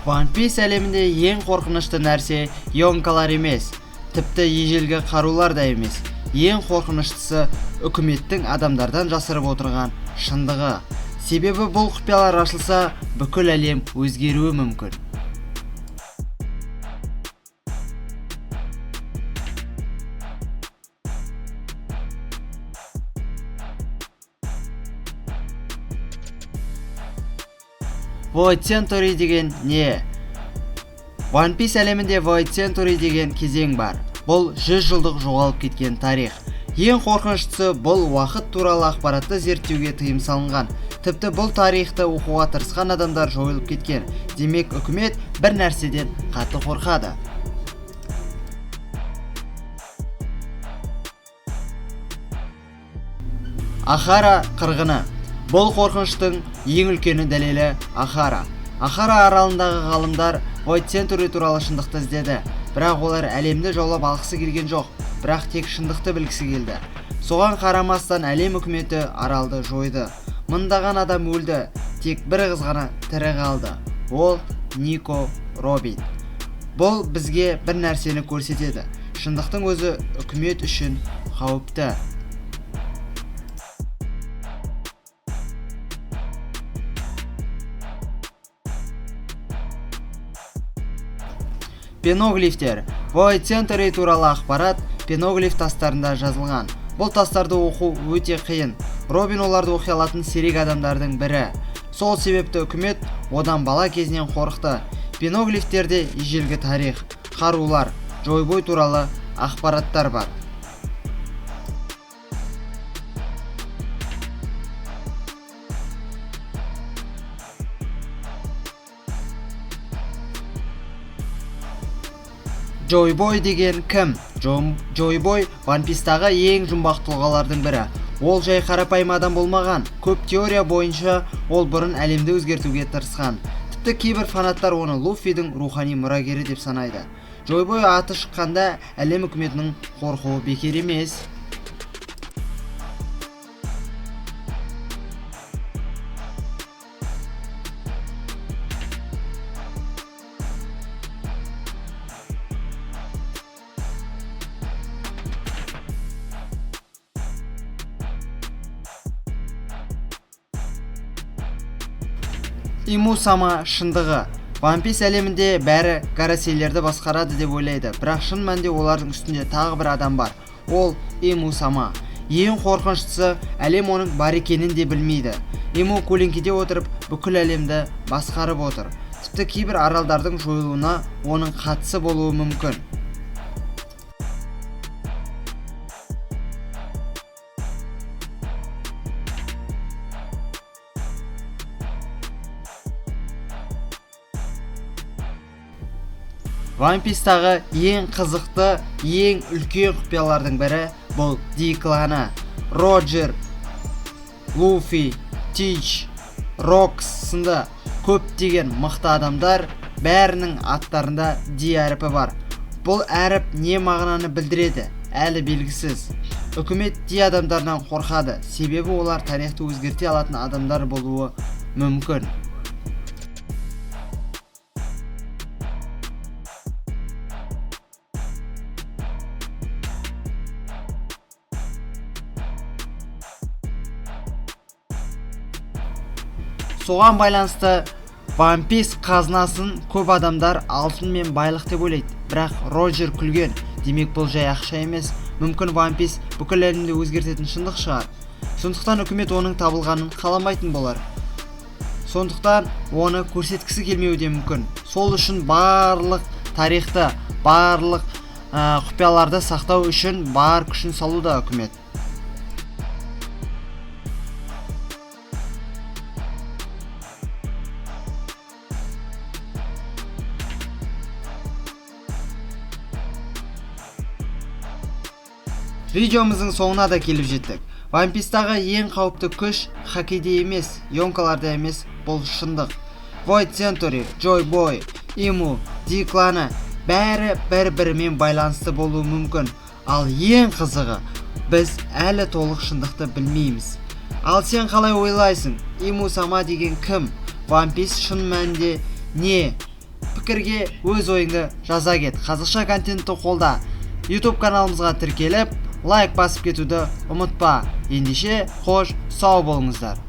One Piece әлемінде ең қорқынышты нәрсе йонкалар емес, тіпті ежелгі қарулар да емес. Ең қорқыныштысы үкіметтің адамдардан жасырып отырған шындығы. Себебі бұл құпиялар ашылса, бүкіл әлем өзгеруі мүмкін. Void Century деген не? One Piece әлемінде Void Century деген кезең бар. Бұл 100 жылдық жоғалып кеткен тарих. Ең қорқыныштысы, бұл уақыт туралы ақпаратты зерттеуге тыйым салынған. Тіпті бұл тарихты оқуға тырысқан адамдар жойылып кеткен. Демек, үкімет бір нәрседен қатты қорқады. Ахара қырғыны. Бұл қорқыныштың ең үлкені дәлелі Ахара. Ахара аралындағы ғалымдар Void Century туралы шындықты іздеді. Бірақ олар әлемді жаулап алғысы келген жоқ, бірақ тек шындықты білгісі келді. Соған қарамастан әлем үкіметі аралды жойды. Мыңдаған адам өлді, тек бір қыз ғана тірі қалды. Ол Нико Робин. Бұл бізге бір нәрсені көрсетеді. Шындықтың өзі үкімет үшін қауіпті. Пеноглифтер. Void Century туралы ақпарат пеноглиф тастарында жазылған. Бұл тастарды оқу өте қиын. Робин оларды оқи алатын сирек адамдардың бірі. Сол себепті үкімет одан бала кезінен қорықты. Пеноглифтерде ежелгі тарих, қарулар, Джойбой туралы ақпараттар бар. Джойбой деген кім? Джойбой One Piece'тағы ең жұмбақ тұлғалардың бірі. Ол жай қарапайым адам болмаған. Көп теория бойынша ол бұрын әлемді өзгертуге тырысқан. Тіпті кейбір фанаттар оны Луффидің рухани мұрагері деп санайды. Джойбой аты шыққанда әлем үкіметінің қорқуы бекер емес. Имусама шындығы. One Piece әлемінде бәрі Гараселерді басқарады деп ойлайды, бірақ шын мәнінде олардың үстінде тағы бір адам бар. Ол Имусама. Ең қорқыныштысы, әлем оның бар екенін де білмейді. Иму көлеңкеде отырып, бүкіл әлемді басқарып отыр. Тіпті кейбір аралдардың жойылуына оның қатысы болуы мүмкін. One Piece'тағы ең қызықты, ең үлкен құпиялардың бірі бұл Ди кланы. Роджер, Луфи, Тич, Рокс сынды көптеген мықты адамдар, бәрінің аттарында Ди әріпі бар. Бұл әріп не мағынаны білдіреді, әлі белгісіз. Үкімет Ди адамдарынан қорқады, себебі олар тарихты өзгерте алатын адамдар болуы мүмкін. Соған байланысты One Piece қазынасын көп адамдар алтын мен байлық деп ойлайды. Бірақ Роджер күлген, демек бұл жай ақша емес, мүмкін One Piece бүкіл әлемді өзгертетін шындық шығар. Сондықтан үкімет оның табылғанын қаламайтын болар. Сондықтан оны көрсеткісі келмеуі де мүмкін. Сол үшін барлық тарихты, барлық құпияларды сақтау үшін бар күшін салуда үкімет. Видеомыздың соңына да келіп жеттік. One Piece'тағы ең қауіпті күш хакиде емес, йонкаларда емес, бұл шындық. Void Century, Joy Boy, Иму, Ди кланы бәрі бір-бірімен байланысты болуы мүмкін. Ал ең қызығы, біз әлі толық шындықты білмейміз. Ал сен қалай ойлайсың? Иму Сама деген кім? One Piece шын мәнінде не? Пікірге өз ойыңды жаза кет. Қазақша контентті қолда. YouTube каналымызға тіркеліп, лайк басып кетуді ұмытпа. Ендеше, қош, сау болыңыздар.